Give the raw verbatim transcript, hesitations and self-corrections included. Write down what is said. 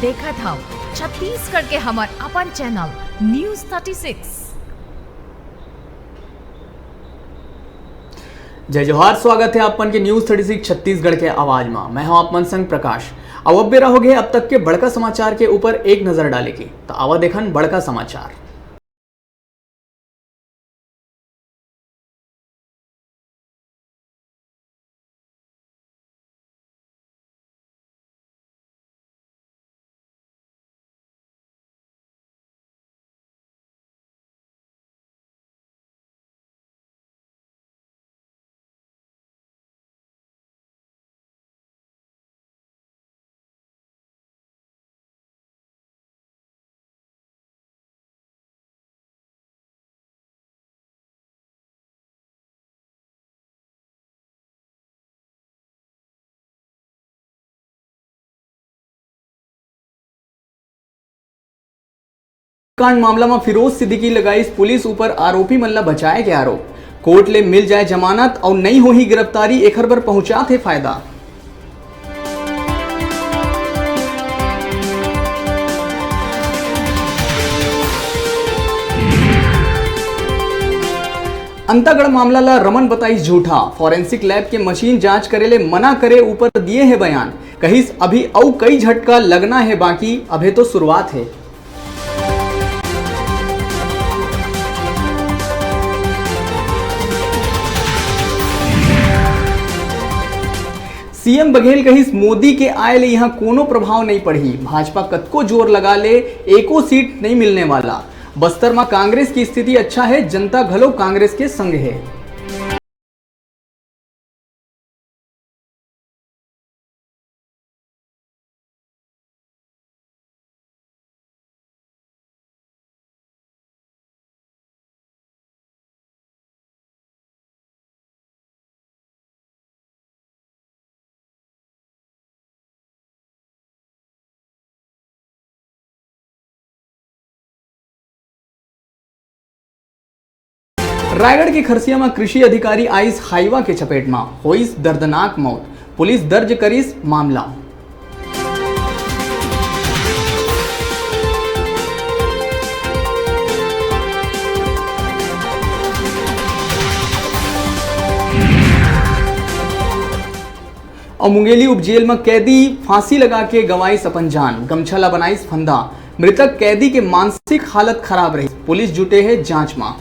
देखत हव छत्तीसगढ़ के हमर अपन चैनल न्यूज़ थर्टी सिक्स। जय जोहार, स्वागत हे आप मन के न्यूज़ थर्टी सिक्स छत्तीसगढ़ के आवाज म। मैं हूं आप मन संग प्रकाश। अउ अब बेरा होगे अब तक के बड़का समाचार के ऊपर एक नजर डाले के, त आवा देखन बड़का समाचार। कांड मामला म फिरोज सिद्दीकी लगाइस पुलिस ऊपर आरोपी मन ल बचाए के आरोप। कोर्ट ले मिल जाए जमानत अउ नइ होही गिरफ्तारी, एखर बर पहुंचात हे फायदा। अंतागढ़ मामला ल रमन बताइस झूठा, फॉरेंसिक लैब के मशीन जांच करे ले मना करे ऊपर दिए हे बयान। कहिस अभी अउ कई झटका लगना हे बाकी, अभे तो शुरुआत हे। सीएम बघेल कहिस मोदी के आय ले इहां कोनो प्रभाव नइ पड़ही, भाजपा कतको जोर लगा ले एको सीट नइ मिलने वाला। बस्तर म कांग्रेस की स्थिति अच्छा हे, जनता घलो कांग्रेस के संग हे। रायगढ़ के खरसिया म कृषि अधिकारी आइस हाईवा के चपेट म, होइस दर्दनाक मौत। पुलिस दर्ज करिस मामला। अउ मुंगेली उपजेल म कैदी फांसी लगा के गंवाइस अपन जान, गमछा ला बनाइस फंदा। मृतक कैदी के मानसिक हालत खराब रहिस, पुलिस जुटे हे जांच म।